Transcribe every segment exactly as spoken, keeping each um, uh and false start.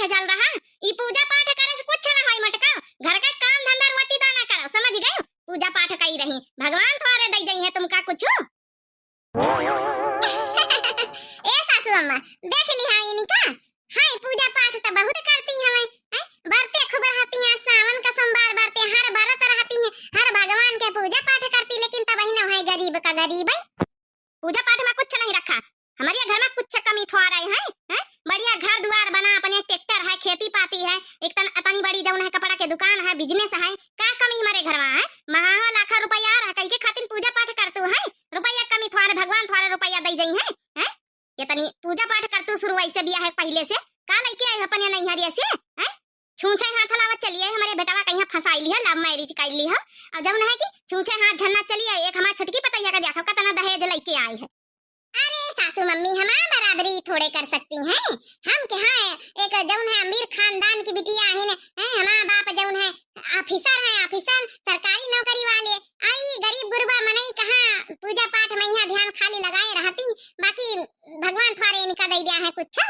पाठ चल रहा। ई पूजा पाठ करे से कुछ ना होई मोटका। घर का काम धंधा रोटी दाना करो, समझ गयो? पूजा पाठ कई रही, भगवान थोड़े दई जइहैं तुमका कुछ। ए सासू अम्मा, देख लिहा इनका। हाय, पूजा पाठ त बहुत करती हमें, हैं? बरते खूब रहती हैं, सावन का सोमवार बरते, हर बरत रहती हैं, हर भगवान के पूजा पाठ करती, लेकिन तब ही न है गरीब का गरीब है। पूजा पाठ में कुछ नहीं रखा, हमारे घर में कुछ कमी थोड़ा है, हैं? बढ़िया घर दुआर बना, अपने ट्रैक्टर है, खेती पाती है, एक तन, अतनी बड़ी जौन है कपड़ा के दुकान है, बिजनेस है, का कमी हमारे घर में है? महा लाखा रुपया रहा, कई के खातिर पूजा पाठ करतू है, रुपया कमी थोड़े, भगवान थोड़े रुपया दई जइहैं, हैं? ये तनी पूजा पाठ करतू शुरू ऐसे बिया है पहले से, का लइके आई अपन ये नैहरिया से, हैं? छूछे हाथ लावत चलिए, हमारे बेटवा कहीं फंसाई लिहा, love marriage कर लिहा। अब जब नहीं कि छूछे हाथ झन्ना चलिए, एक हमार छोटकी पतैया का देखो, कितना दहेज लइके आई है। अरे सासू मम्मी, हमार बराबरी थोड़े कर सकती हैं। हम के हाँ, एक जौन है अमीर खानदान की बिटिया है ने, हैं, हमार बाप जौन है officer है, officer, सरकारी नौकरी वाले। आई गरीब गुरबा मनई कहाँ पूजा पाठ में यहाँ ध्यान खाली लगाए रहती, बाकी भगवान थोड़े इनका दे दिया है कुछ।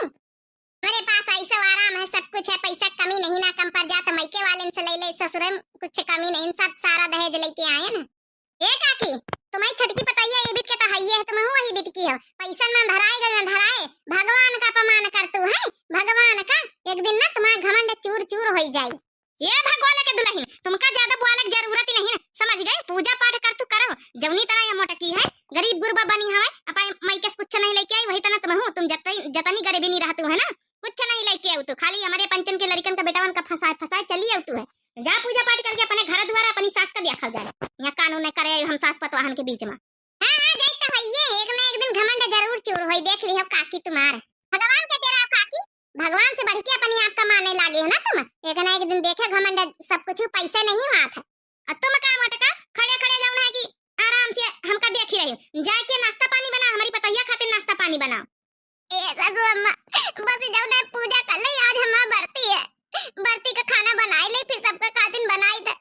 हमारे पास ऐसा आराम है, सब कुछ है, पैसा कमी नहीं ना कम पड़ जात, मायके वाले से ले ले, ससुरे में कुछ कमी नहीं, सब सारा दहेज लेके आए ना। ए काकी, तुम्हारी छोटकी पतैया ये बीत के तो हइये है, तुम वही बीत की हो, पैसन में धराए गए, धराए, भगवान का अपमान करतू है, भगवान का। एक दिन ना तुम्हारा घमंड चूर चूर होई जाई। ए भगवान के दुलहिन, तुमका ज्यादा बोले के जरूरत ही नहीं है, समझ गए? पूजा पाठ करतू करो, जौनी तरह ये मोटकी है, गरीब गुरबा बनी हवे, अपने मायके से कुछ नहीं लेके आई, वही तना तुम हो, तुम जतई, जतनी गरीबी नहीं रहतू है ना, कुछ नहीं लेके आऊ तू, खाली हमारे पंचन के लड़कन का बेटवन का फंसाए, फंसाए चली आऊ तू है। जा पूजा पाठ करके अपने घर द्वारा अपनी सास का देखल जाए, यहाँ कानून करे हम सास पतवाहन के बीच में। हाँ, हाँ, जाई तो हइये, एक ना एक दिन घमंड जरूर चूर होई, देख लिहो काकी तुम्हार। भगवान के डेराओ काकी, भगवान से बढ़ के अपने आप का माने लागे हो ना तुम। एक ना एक दिन देखे घमंड सब कुछ पैसे नहीं हुआ था। अब तुम का मोटका खड़े खड़े जौन है कि आराम से हमका देखी रही हो। जाए के नाश्ता पानी बना, हमारी पतैया खातिर नाश्ता पानी बनाओ। ए सासू अम्मा, बस जौन है पूजा कर ले, आज हमार बरती है। बरती का खाना बनाई ले, फिर सबका खातिर बनाई दे।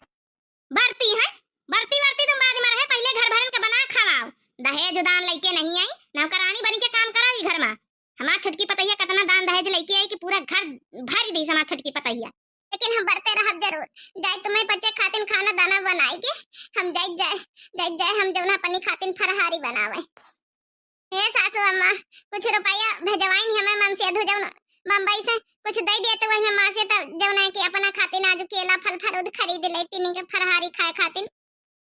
बरती है, बरती बरती तुम बाद में रहे, पहले घर भरन के बना खवाओ। दहेज दान लइके नहीं आई, नौकरानी बनी के काम करो ई घर में। हमार छोटकी पतैया कितना दान दहेज लइके आई कि पूरा घर भर दी हमार छोटकी पतैया। लेकिन हम बरते रहब जरूर, जाए तुम्हें बच्चे खातिर खाना दाना बनाए के, हम जाए, जाए, जाए, जाए, हम जौन अपनी खातिर फरहारी बनावे। हे सासू अम्मा, कुछ रुपया भेजवाइन हमें मन से अधू जौन बम्बई से कुछ दे देते वही में माँ से, तब जौन है कि अपना खातिर आज केला फल फरूद खरीद ले, तीनी के फरहारी खाए खातिर।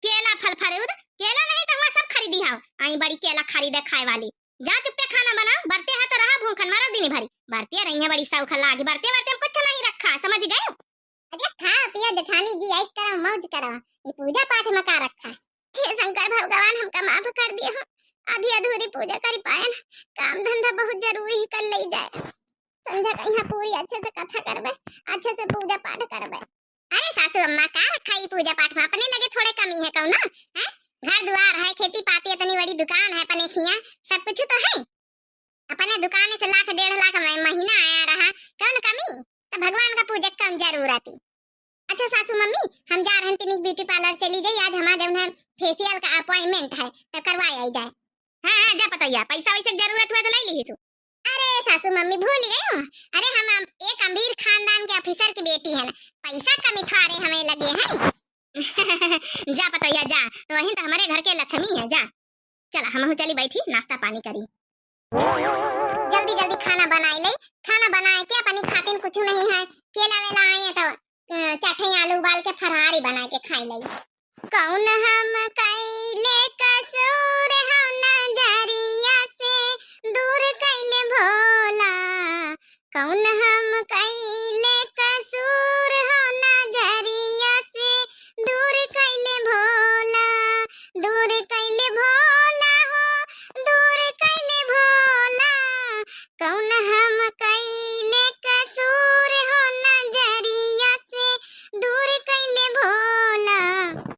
केला फल फरूद, केला नहीं तो हुआ सब खरीदी हाव। आई बड़ी केला खरीदे खाए वाली। जा चुप्पे खाना बनाओ, बरते है तो रहा भूखन मरो दिन भरी। बरते रही है बड़ी सौख लागी, बरते बरते हम कुछ नहीं रखा, समझ गए? अरे खाओ पियो जेठानी जी, ऐश करो मौज करो, ये पूजा पाठ में का रखा? हे शंकर भगवान हमका माफ कर दिया हो, आधी अधूरी पूजा करी पायन, काम धंधा बहुत जरूरी ही कर ले जाए। संझा का यहाँ पूरी अच्छे से कथा करबे, अच्छे से पूजा पाठ करबे। अरे सासू अम्मा, का रखा ई पूजा पाठ में? अपने लगे थोड़े कमी है कौनो, हैं? घर दुआर है, खेती पाती, इतनी बड़ी दुकान है, अपने खिया सब कुछ तो है। अपने दुकान से लाख डेढ़ लाख में महीना आया रहा, कौन कमी? तो भगवान का पूजे कौन जरूरत है? अच्छा सासू मम्मी, हम जा रहन तनी beauty parlour चली जाई, आज हमार जौन है facial का appointment है, तो करवा आई जाए। हाँ, हाँ, जा पतैया, पैसा वैसे जरूरत हुआ तो ले ली तू। अरे सासू मम्मी भूल गई हो? अरे हम, हम एक अमीर खानदान के officer की बेटी है ना, पैसा कमी थोड़े हमें लगे है। जा पतैया जा, तो वही तो हमारे घर के लक्ष्मी है, जा। चला हमहू चली बैठी नाश्ता पानी करी। जल्दी जल्दी खाना बनाए ले, खाना बनाए के अपनी खातिन कुछ नहीं है, केला वेला आए तो अ, चार ठे आलू उबाल के फरहारी बना के खाई लई। कौन हम कइले कसूर हो नजरिया से दूर कइले भोला, कौन हम कइले कसूर हो नजरिया से दूर कइले भोला, दूर कइले भोला हो, दूर कइले भोला, कौन हम कइले कसूर हो नजरिया से दूर कइले भोला।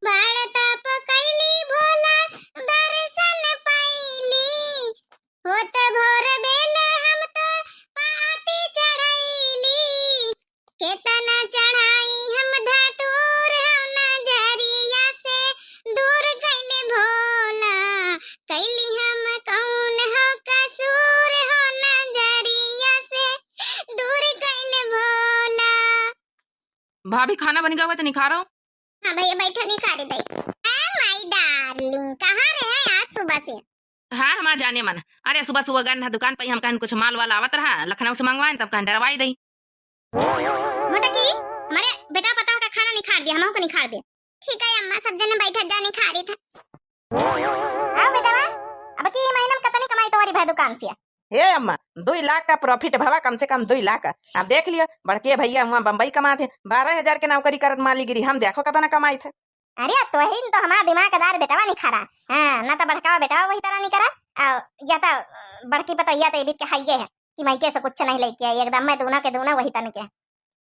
बड़ तप कइली भोला दर्शन पइली, होत भोर बेले हम तो पाती चढ़इली। भाभी, खाना बन गवा है तो निखारो। हाँ भैया, बैठा, निखारी दई। ए my darling, कहाँ रहे आज सुबह से? हाँ, हमार जाने मन। अरे, सुबह सुबह गन है दुकान पे, हम कहन कुछ माल वाल आवत रहा लखनऊ से मंगवाए, तब कहन डरवाई दई। मोटकी, हमारे बेटा पता का खाना निखार दिया, हमहू को निखार दे। ठीक है अम्मा, सब जने बैठा जा, निखारी था। आओ बेटवा, अब की महीना में कतनी कमाई तुम्हारी भाई दुकान से? हे अम्मा, दुई लाख का profit भवा, कम से कम दुई लाख। अब देख लियो, बड़के भैया हुआ बम्बई कमात है, बारह हजार के नौकरी करत मालीगिरी, हम देखो कतना कमाई थे। अरे, तोहिन तो हमार दिमागदार बेटवा निखारा। हाँ, ना तो बड़कावा बेटवा वही तरह निकरा, आ, या तो बड़की पतोहिया तो एबित के हइये है कि मइके से कुछ नहीं लेके आई, एकदम मैं दूना के दूना वही तन के।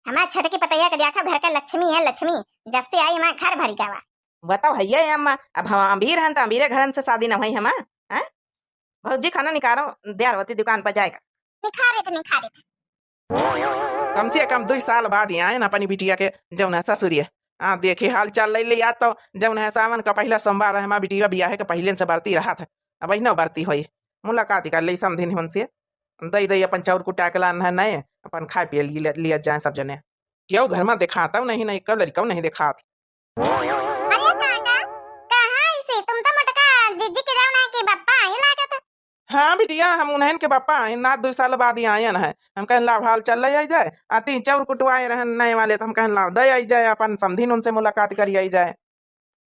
हमार छोटकी पतोहिया के देखा, घर का लक्ष्मी है, लक्ष्मी। जब से आई, हमार घर भरी गवा। बताओ, हइये है अम्मा, अब हम अमीर हन तो अमीरे घरन से शादी न हुई हमार, हैं? भौजी, खाना निकारो, देर होती दुकान पर जाएगा। निखारे थे, निखारे थे। कम से कम दुई साल बाद ही आए ना अपनी बिटिया के जौन है ससुरिया। हाँ, देखी हाल चाल ले लिया तो जौन है सावन का पहला सोमवार है, हमार बिटिया बियाहे के पहले से बरती रहा था, अब अहिनो बरती होई। मुलाकात कर ले समधिन हमसे, दई दई अपन चाउर कुटा के लान है नए, अपन खाए पिए लिए, लिए जाए सब जने। क्यों घर में दिखाता नहीं, नहीं कब लड़का नहीं दिखात। अरे काका, कहाँ ऐसे? तुम तो मोटका जिज्जी के जाओ ना कि बप्पा आई लागत। हाँ बिटिया, हम उन्हन के बप्पा आए, ना दुई साल बाद ही आयन है। हम कहन लाव हाल चल ले आई जाए, आ तीन चाउर कुटवाए रहन नए वाले, तो हम कहन लाव दे आई जाए, अपन समधिन उनसे मुलाकात करी आई जाए।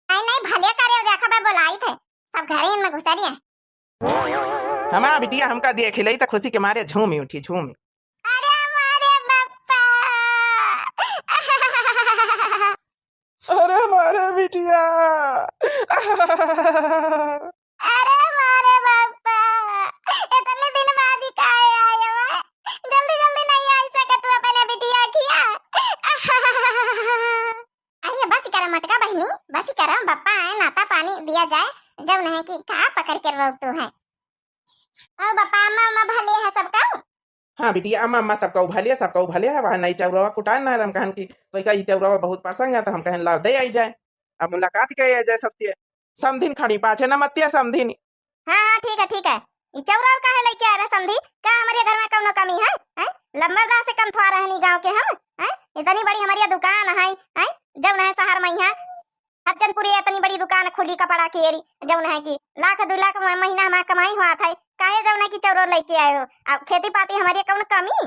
नहीं, नहीं, भले करे, देखा बे बोलाई थे, सब घरे इनमें घुसा रही है। हमार बिटिया हमका देख ले तो खुशी के मारे झूमी उठी, झूमी। अरे हमारे बप्पा। अरे हमारे बिटिया। अरे हमारे बप्पा, इतने दिन बाद ही काहे आए हो? जल्दी जल्दी नहीं आ सकत तू अपने बिटिया खिया। अरे बस करा मटका बहिनी, बस करा, बप्पा आए, नाता पानी दिया जाए, जब नहीं कि का पकड़ के रोक तू है। और बप्पा अम्मा, अम्मा भले है सबका? हाँ बिटिया, अम्मा, अम्मा सबका भले, सबका भले है। वहाँ नई चौरवा कुटान ना है, हम कहन कि तो का ई चौरवा बहुत पसंद है, तो हम कहन लाव दे आई जाए, अब मुलाकात के आई जाए सबसे। समधिन खड़ी पाछे न मतिया समधिन। हाँ, हाँ, ठीक है, ठीक है। ई चौरा और काहे लेके आ रहे समधी? का हमारे घर में कौनो कमी है? हैं? लंबरदार से कम थोड़ा रहनी गाँव के हम? हैं? इतनी बड़ी हमारी दुकान है, हैं? जब न है शहर में यहाँ हरचंदपुरी इतनी बड़ी दुकान खुली कपड़ा के एरी, जौन है कि लाख दो लाख म-, महीना हमार कमाई हुआ था, काहे जौन है कि चौरो लेके आए हो? अब खेती पाती हमारी कौनो कमी?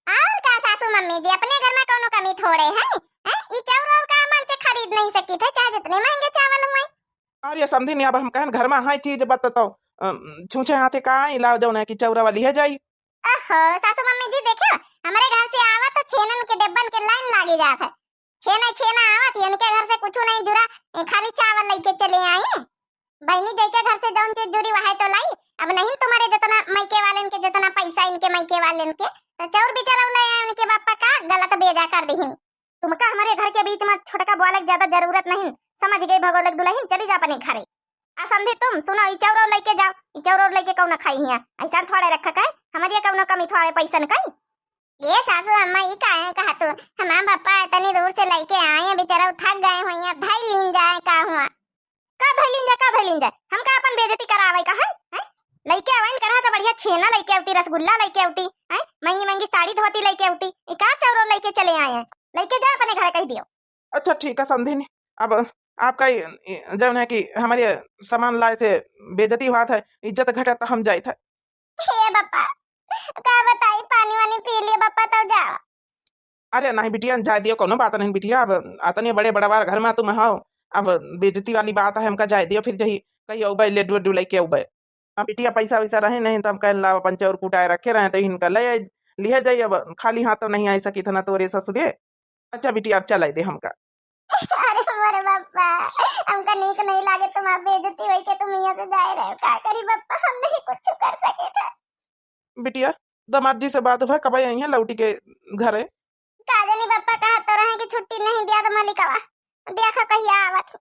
और का सासू मम्मी जी, अपने घर में कौनो कमी थोड़े है, हैं? ई चौरो का मन से खरीद नहीं सकी थे, चाहे जितने महंगे चावल हुए। अरे समधी नहीं, अब हम कहन घर में हाई चीज बत तो, अम, छूछे हाथे का आई लाव जौन है कि चौरा वाली है जाई। ओहो, सासू मम्मी जी देखियो, हमारे घर से आवा तो छेनन के डिब्बन के लाइन लागी जात है। छेना छेना आवत है, इनके घर से कुछ नहीं जुरा, ए, खाली चावल लेके चले आई। बहनी जी के घर से जौन चीज जुरी वही तो लाई। अब नहीं तुम्हारे जितना मायके वाले इनके जितना पैसा इनके मायके वाले इनके, तो चौर बिचरौले आए उनके बापा का गलत बेजा कर दीहिनी। तुमका हमारे घर के बीच में छोटका बोले के ज्यादा जरूरत नहीं, समझ गई भगोलक दुल्हन, चली जा अपने घरे। आ समधी तुम सुनो, ई चौरो लेके जाओ, ई चौरो लेके कौन खाई हिया, ऐसा थोड़े रखा है, हमारे कौनो कमी थोड़े पैसन कई। ये सासू अम्मा, ई काहे कहा तू? हमार बापा इतनी दूर से लेके आए हैं, बेचारा थक गए हुए हैं, अब धई लीन जाए का हुआ? का धई लीन जाए, का धई लीन जाए? हमका अपन बेइज्जती करावे का है, हैं? लेके आवे न करा तो बढ़िया छेना लेके आवती, रसगुल्ला लेके आवती, हैं? महंगी महंगी साड़ी धोती लेके आवती, ई का चौरो लेके चले आए हैं? लेके जा अपने घर कह दियो। अच्छा ठीक है समधिन, अब आपका ये, ये जौन है कि हमारे सामान लाए से बेइज्जती हुआ था, इज्जत घटा तो हम जाए था। हे बापा, का बताई, पानी वानी पी लिए बापा, तब जाओ। अरे नहीं बिटिया, जाए दियो, कोनो बात नहीं बिटिया, अब अतने बड़े बड़वार घर में तुम हो, अब बेइज्जती वाली बात है, हमका जाए दियो, फिर जही कहीं अउबे, लड्डू वड्डू लेके अउबे। अब बिटिया पैसा वैसा रहे नहीं, तो हम कहन लाव अपन चौर कुटाए रखे रहे, तो इनका ले आए, लिहे जाई, अब खाली हाथ तो नहीं आ सकी था ना तोरे ससुरे। अच्छा बिटिया, अब चलाई दे हमका। अरे मोरे बापा, हमका नीक नहीं लागे, तुम्हार बेइज्जती होई के तुम यहाँ से जाए रहे हो, का करी बापा, हम नहीं कुछ कर सके था। बिटिया, दामाद जी से बात हुआ, कब आई हैं लौटी के घरे? का जानी बापा, कहा तो रहे कि छुट्टी नहीं दिया तो मलिकवा, देखा कहिया आवत ही।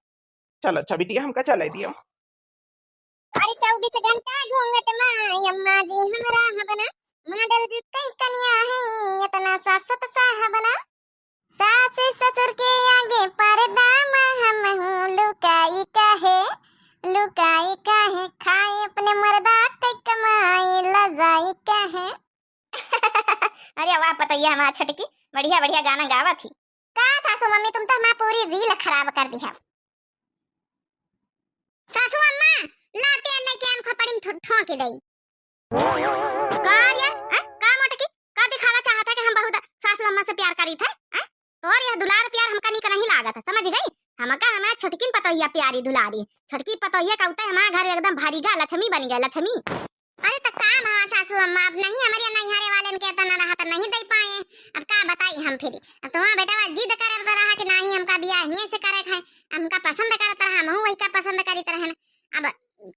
चल अच्छा बिटिया, हमका चलाई दियो। अरे चौबीस घंटा घूंघट माई अम्मा जी हमरा हबना, मॉडल भी कई कनिया है, इतना सासत साहबना। सास ससुर के आगे पर्दा में हम हूँ लुकाई काहे, लुकाई काहे, खाए अपने मर्दा के कमाई लजाई काहे। अरे वाह पतोहिया हमार छोटकी, बढ़िया बढ़िया गाना गावत ही। का सासू मम्मी, तुम तो हमार पूरी रील खराब कर दिहा। सासू अम्मा, ला तेल लेके आन, खोपड़ी में ठो-, ठोंक दई। का रे, हैं? का मोटकी? का दिखावा चाहत है कि हम बहुत सासू अम्मा से प्यार करीत है, हैं? तोर यह दुलार प्यार हमका नीक नहीं लागत है, समझ गई? हमका हमार छोटकिन पतोहिया प्यारी दुलारी, छोटकी पतोहिया का उते हमार घर एकदम भरी गा, लक्ष्मी बन गए, लक्ष्मी। अरे त का भवा सासू अम्मा, अब नहीं हमरे नैहरे वालेन के एतना रहा त नहीं दे पाए, अब का बताई हम फिर। अब तुम्हार बेटवा जिद करत रहा कि नाही हमका बियाह हिये से करे है, हमका पसंद करत रहा, हमहू वही का पसंद करीत रहन। अब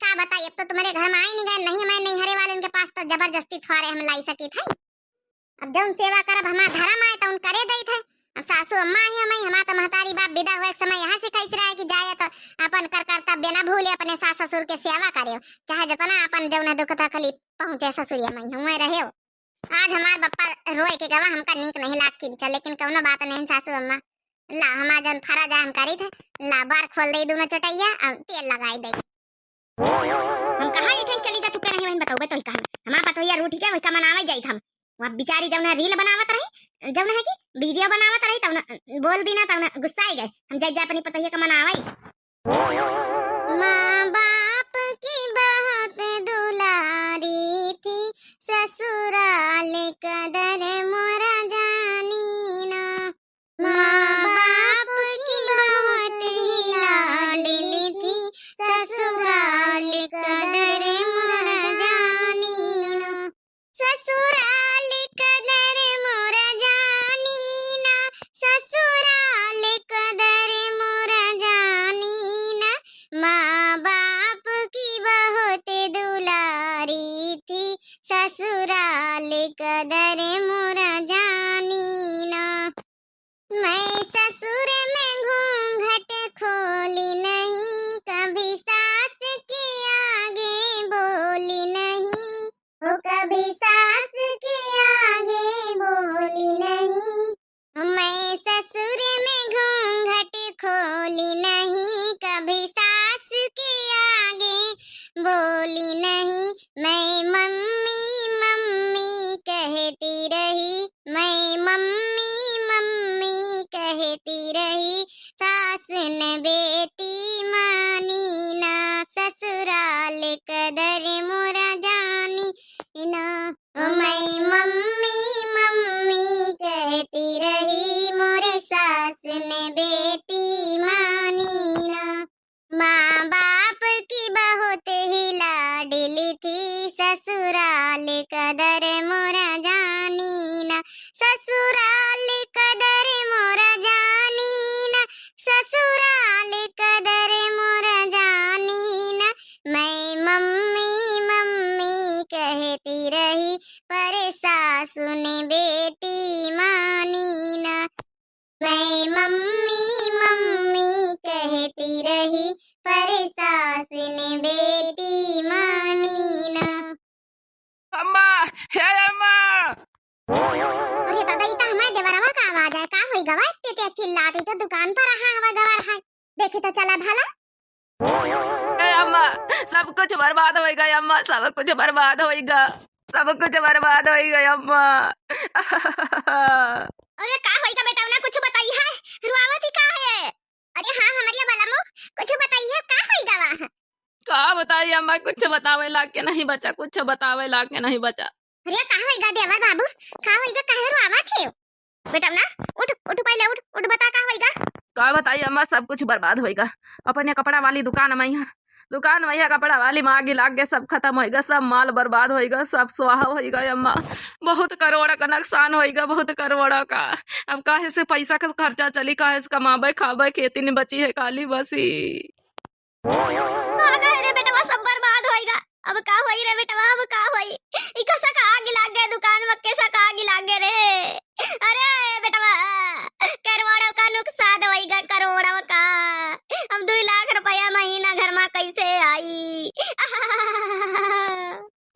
का बताई, अब तो तुम्हारे घर में आई नहीं गए, नहीं हमारे नैहरे वालेन के पास तो जबरदस्ती थोड़े हम लाई सकी थे। अब जौन सेवा करब हमार धरम आए तौन करे दई थे। अब सासू अम्मा ही हमारी, हमार तो महतारी बाप विदा हुए के समय यहाँ से कैसे रहे कि जाए तो अपन कर कर्तव्य न भूले, अपने सास ससुर के सेवा करे, चाहे जितना अपन जौन दुख तकलीफ पहुँचे ससुरिया में हुए रहे। आज हमार बप्पा रोए के गवा हमका नीक नहीं लाग किंचा, लेकिन कौनो बात नहीं सासू अम्मा। ला, हमार जौन फरा जाए हम करी थे, ला, बार खोल दे दोनों चटैया, अब तेल लगाई दे। हम कहाँ इठे चली जा चुपे रहे, वहीं बताओ, बे तो ही कहाँ। हमार पतोहिया रूठ के वही का मनावे जाइत हम। वहाँ बेचारी जौन है रील बनावत रही, जौन है कि वीडियो बनावत रही, तौन बोल दी ना, तौन गुस्सा आई गए। हम जाए, जाए अपनी पतोहिया का मनावे। माँ बाप की बहुत दुलारी थी, ससुराल कदर मोरा जानी ना। माँ बाप की बहुत ही लाडली थी, ससुराल कदर मोरा जानी ना। ससुराल कदर मोरा जानी ना, ससुराल कदर मोरा जानी ना। माँ बाप की बहुत दुलारी थी, ससुराल कदर मोरा जानी ना। मैं ससुर में घूंघट खोली नहीं, कभी सास के आगे बोली नहीं, ओ कभी सास के आगे बोली नहीं। मैं ससुर में घूंघट खोली नहीं, कभी सास के आगे बोली नहीं। मैं मम्मी मम्मी कहती रही, मैं मम्मी मम्मी कहती रही, सास ने बेटी मानी ना, ससुराल कदर मोरा जानी ना। ओ मैं मम्मी मम्मी कहती रही, मोरे सास ने बेटी मानी ना। माँ बाप की बहुत ही लाडली थी, ससुराल कदर मोरा जानी ना, ससुराल कदर मोरा जानी ना, ससुराल कदर मोरा जानी ना। मैं मम्मी मम्मी कहती रही, पर सासु ने बेटी मानी ना। मैं मम्मी मम्मी कहती रही, पर सास ने बेटी मानी ना। अम्मा, हे अम्मा। अरे दादा, ई त हमार देवरवा का आवाज है। का होई गवा? ते, ते चिल्लात, ई त दुकान पर रहा हवा गवा रहा। देखे तो चला भला। ए अम्मा, सब कुछ बर्बाद होइगा अम्मा, सब कुछ बर्बाद होइगा, सब कुछ बर्बाद होइगा अम्मा। अरे का होइगा बेटा, ना कुछ बताई है, रुआवत ही का है? अरे हाँ हमरिया बलमू, कुछ बताई है, का होइगा वा? का बताई अम्मा, कुछ बतावे लाग के नहीं बचा, कुछ बतावे लाग के नहीं बचा। अरे का होइगा देवर बाबू, का होइगा, काहे रुआवत है? बेटा ना, उठ, उठ पहले उठ, उठ बता का होइगा? का बताई अम्मा, सब कुछ बर्बाद होइगा। अपने कपड़ा वाली दुकान में यहाँ, दुकान में यहाँ कपड़ा वाली में आगी लाग गए, सब खत्म होइगा, सब माल बर्बाद होइगा, सब स्वाहा होइगा अम्मा। बहुत करोड़ा का नुकसान होइगा, बहुत करोड़ा का। अब काहे से पैसा का खर्चा चली, काहे से कमाबे खाबे, खेती नहीं बची है खाली बसी। का कहे रे बेटवा, सब बर्बाद होइगा। अब का होई रे बेटवा, अब का होई? ई कैसा का आग लाग गए दुकान में, कैसा का आग लाग गए रे? अरे बेटवा, करोड़ों का नुकसान होइगा, करोड़ों का। अब दुई लाख रुपया महीना घर में कैसे आई?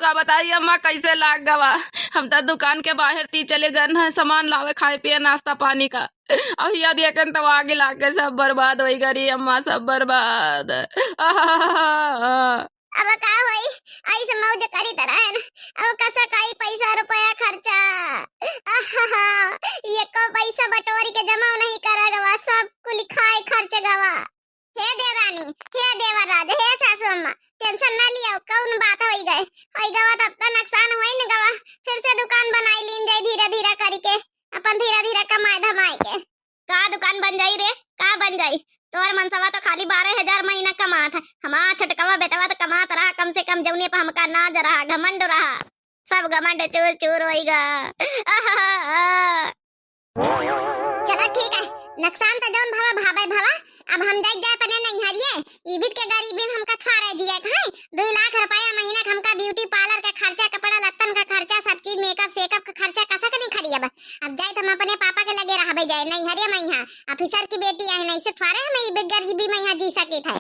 का बताई अम्मा, कैसे लाग गवा? हम तो दुकान के बाहर ती चले गन है सामान लावे, खाए पिए, नाश्ता पानी का। अब यदि एकन तो आगे लाग के सब बर्बाद होई गरी अम्मा, सब बर्बाद। अब का होई, ऐसे मौज करी तरह है ना। अब कसा काई पैसा रुपया खर्चा। एको पैसा बटोरी के जमा नहीं कर छटकवा। हे देवरानी, हे देवराज, हे सासू अम्मा, tension ना लियो, कौन बात होई गए, होई गवा तब तो नुकसान होई न गवा, फिर से दुकान बनाई लीन जाई धीरे धीरे करिके, अपन धीरे धीरे कमाए धमाए के। का दुकान बन जाई रे, का बन जाई? तोर मनसवा तो खाली बारह हजार महीना कमात है, हमार छटकवा बेटवा तो कमात रहा, कम से कम जौने पे हमका नाज रहा, घमंड रहा, सब घमंड चूर चूर होई गा। आहा। चला ठीक है, नुकसान तो जौन भवा भावे भवा, अब हम जाई जाए अपने नैहरिए, ईबित के गरीबी में हमका थारे जिए के है, दो लाख रुपया महीना के हमका beauty parlour का खर्चा, कपड़ा लत्तन का खर्चा, सब चीज makeup सेकअप का खर्चा कसक नहीं खड़ी अब। अब जाइत हम अपने पापा के लगे रहबे जाए, नैहरे में यहाँ officer की बेटी आहे, नहीं से थोड़े हम ई गरीबी में यहाँ जी सकित है।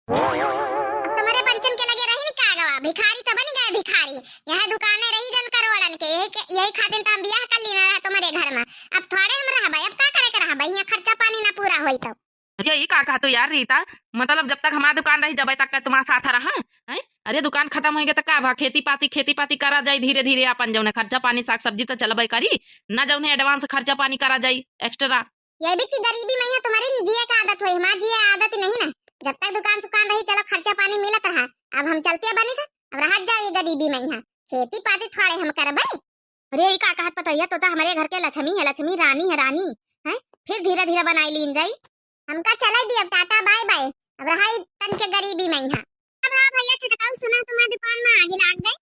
अब तुम्हारे पंचन के लगे रही न का गवा, भिखारी तो बन गए भिखारी, यह दुकाने रही जन करोड़न के, यही के, यही खातिर तो हम बियाह कर लीना रहा तुम्हारे घर में। अब थोड़े हम रहबे, अब का करे के रहबे, यहाँ खर्चा पानी ना पूरा होई तो। अरे, ई का कहत हो यार रीता? मतलब, जब तक हमार दुकान रही, जब तक तुम्हार साथ रहा, हैं? अरे, दुकान खतम होइगे त का भा? खेती पाती, खेती पाती करा जाई धीरे धीरे, अपन जौन खर्चा पानी, साग सब्जी त चलबे करी, ना जौन advance खर्चा पानी करा जाई extra। ये भी की गरीबी में है तुम्हारी जिए का आदत होई, हमार जिए आदत नहीं ना। जब तक दुकान सुकान रही, चलो खर्चा पानी मिलत रहा। अब हम चलते बनी था, अब रहत जाओ ये गरीबी में यहाँ, खेती पाती थोड़े हम करबे। अरे, ई का कहत पतोहिया, तो, तो हमरे घर के लक्ष्मी है, लक्ष्मी रानी है, रानी। हैं? फिर धीरे धीरे बनाई लीन जाई। हमका चले दियो, टाटा बाय बाय। अब रहाई तन के गरीबी में यहाँ। अब हाँ भैया, छिटकाऊ सुना, तुम्हारे दुकान में आगी लाग गई।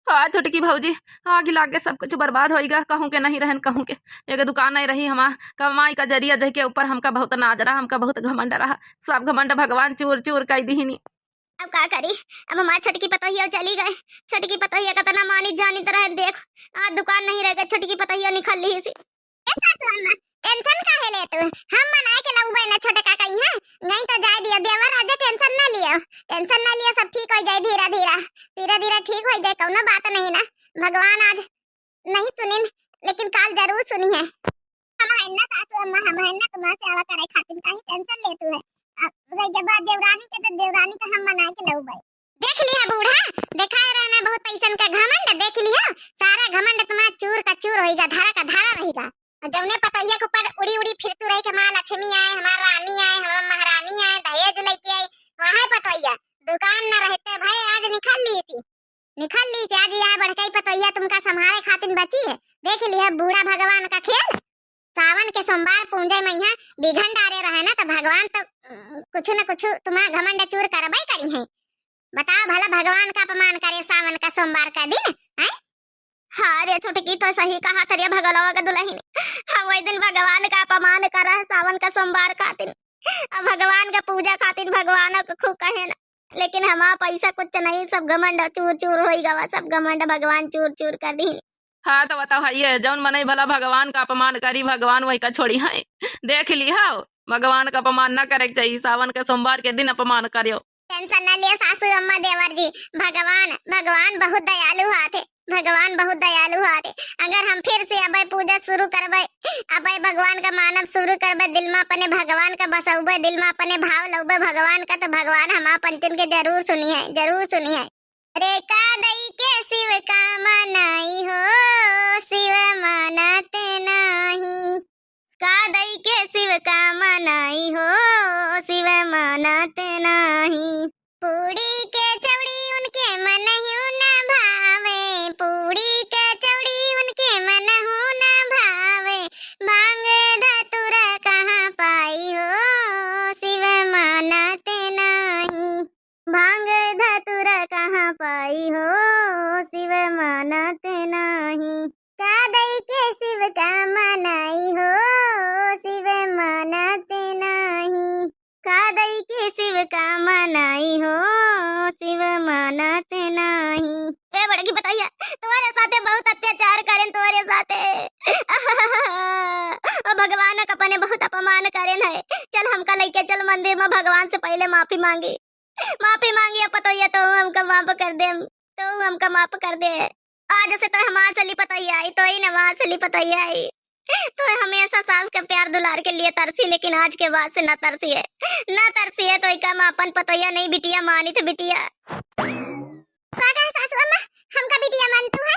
हाँ छोटकी भौजी, आगी लाग गई, सब कुछ बर्बाद होइगा, कहूँ के नहीं रहन, कहूँ के। एक दुकान नहीं रही, हमार कमाई का जरिया, जह के ऊपर हमका बहुत नाज रहा, हमका बहुत घमंड रहा, सब घमंड भगवान चूर चूर कई दीहिनी। अब का करी? अब हमार छोटकी पतोहिया चली गई। छोटकी पतोहिया कतना मानित जानित रहे, देख, आज दुकान नहीं रह गई, छोटकी पतोहिया निकल ली सी। ए सासू अम्मा, tension काहे ले तू? हम मनाए के लउबे न छोटका कहीं है, नहीं तो जाए दियो, देवर राजा tension ना लियो, tension ना लियो, सब ठीक हो जाए धीरे धीरे, धीरे धीरे ठीक हो जाए, कौनो बात नहीं ना। भगवान आज नहीं सुनिन, लेकिन काल जरूर सुनी है। हम है ना सासू अम्मा, हम है ना तुम्हारे सेवा करे खातिर, काहे tension लेत है। अब रह गया बात देवरानी के, तो देवरानी का हम मना के लउबे। देख लिहा बूढ़ा, देखाए रहना बहुत पैसन का घमंड, देख लिहा, सारा घमंड तुम्हारा चूर का चूर होइगा, धरा का धरा रहेगा। और जौने पतोहिया के ऊपर उड़ी उड़ी फिरतू रहे कि हमार लक्ष्मी आए, हमार रानी आए, हमार महारानी आए, दहेज लेके आई, वहाँ पतोहिया दुकान न रहते भाई, आज निकल ली थी। निकल ली से आज यह बड़कई पतोहिया तुमका संभाले खातिन बची है। देख लिहा बूढ़ा भगवान का खेल। सावन के सोमवार पूंजे मइहाँ बिघन डारे रहे ना, तो भगवान तो, अ, कुछ न कुछ तुम्हार घमंड चूर करबे करी है। बताओ भला, भगवान का अपमान करे सावन का सोमवार का दिन, हैं? हाँ रे छोटकी, तो सही कहा थरिया भगलवा का दुलहिन। हम वही दिन भगवान का अपमान कर रहे सावन का सोमवार का दिन। अब भगवान का पूजा खातिर भगवान को खूब कहे ना, लेकिन हमार पैसा कुछ नहीं, सब घमंड चूर चूर होई गवा, सब घमंड भगवान चूर चूर कर दीन। हाँ, तो बताओ, है ये जौन मनई भला भगवान का अपमान करी, भगवान वही का छोड़ी है। देख ली हो, भगवान का अपमान ना करे के चाहिए, सावन के सोमवार के दिन अपमान करियो। Tension ना लियो सासू अम्मा देवर जी, भगवान, भगवान बहुत दयालु हाथ है। भगवान बहुत दयालु हवे। अगर हम फिर से अबे पूजा शुरू करबे, अबे भगवान का मानब शुरू करबे, दिल में अपने भगवान का बसौबे, दिल में अपने भाव लौबे भगवान का, तो भगवान हमार पंचन के जरूर सुनी है, जरूर सुनी है। अरे का दई के शिव का मनाई हो, शिव मानत नाही। का दई के शिव का मनाई हो, शिव मानत नाही। पूड़ी के चौड़ी उनके मनहु न भावे, पूड़ी के चौड़ी उनके मनहु न भावे। भांग धतूरा कहाँ पाई हो, शिव मानत नाही। भांग धतूरा कहाँ पाई हो, शिव मानत नाही। का दई के शिव का मनाई हो, शिव मानत नाही। का दई के शिव का मनाई हो, शिव मानत नाही। ए बड़की पतोहिया, तुम्हारे साथे बहुत अत्याचार करेन, तुम्हारे साथे। ओ भगवान का अपने बहुत अपमान करेन है। चल हमका लेके चल मंदिर में, भगवान से पहले माफी मांगी। माफी मांगी, अब पतोहिया तो हमका माफ कर दे, तो हमका माफ कर दे। आज से तो हमार चली पतोहिया आई, तो ही ना हमार चली पतोहिया आई। तो हमेशा सास के प्यार दुलार के लिए तरसी, लेकिन आज के बाद से ना तरसी है, ना तरसी है। तो इका हम अपन पतोहिया नहीं बिटिया मानी थे बिटिया। का कहे सासू अम्मा, हमका बिटिया मान तू है?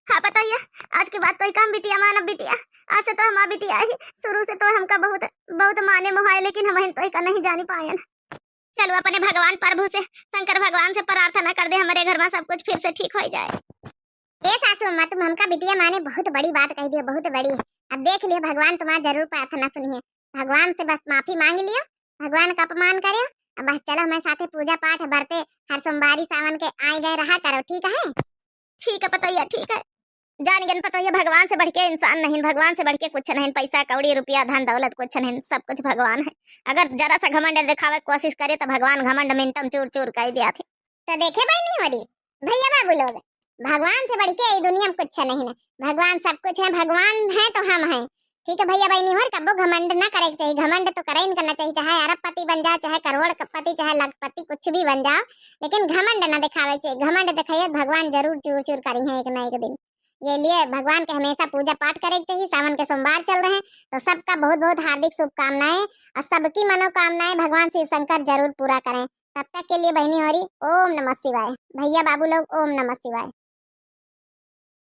हाँ पतोहिया, आज के बाद तो इका हम बिटिया मानब बिटिया। आज से तो हमार बिटिया ही, शुरू से तो हमका बहुत, बहुत माने मोहाए, लेकिन हमहिन तोहका नहीं जानी पायन। चलो अपने भगवान प्रभु से, शंकर भगवान से प्रार्थना कर दे, हमरे घर मा सब कुछ फिर से ठीक होइ जाए। ए सासू अम्मा, तुम हमका बिटिया माने बहुत बड़ी बात कह दियो, बहुत बड़ी। अब देख लियो, भगवान तुम्हार जरूर प्रार्थना सुनिहैं। भगवान से बस माफी मांग लियो, भगवान का अपमान करियो। अब बस चलो हमरे साथे पूजा पाठ बरते हर सोमवारी सावन के आए गए रहा करो, ठीक है? ठीक है पतोहिया, ठीक है। जान गन पतोहिया, भगवान से बढ़ के इंसान नहीं, भगवान से बढ़ के कुछ नहीं, पैसा कौड़ी रुपया धन दौलत कुछ नहीं, सब कुछ भगवान है। अगर जरा सा घमंड दिखावे के कोशिश करे तो भगवान घमंड मिनटम चूर चूर कर दिया थे। तो देखे बहिनी होरी, भैया बाबू लोग, भगवान से बढ़ के ई दुनिया में कुछ नहीं है। भगवान सब कुछ है, भगवान है तो हम हैं। ठीक है भैया बहिनी होरी, कब्बो घमंड ना करे के चाहिए। घमंड तो करे ही करना चाहिए, चाहे अरबपति बन जाओ, चाहे करोड़पति, चाहे लखपति, कुछ भी बन जाओ, लेकिन घमंड ना दिखावे के चाहिए। घमंड दिखाइए तो भगवान जरूर चूर चूर करिहैं एक ना एक दिन। ये लिए भगवान के हमेशा पूजा पाठ करे के चाहिए। सावन के सोमवार चल रहे हैं, तो सबका बहुत बहुत हार्दिक शुभकामनाएं और सबकी मनोकामनाएं भगवान शिव शंकर जरूर पूरा करें। तब तक के लिए बहिनी होरी, ओम नमः शिवाय। भैया बाबू लोग, ओम नमः शिवाय।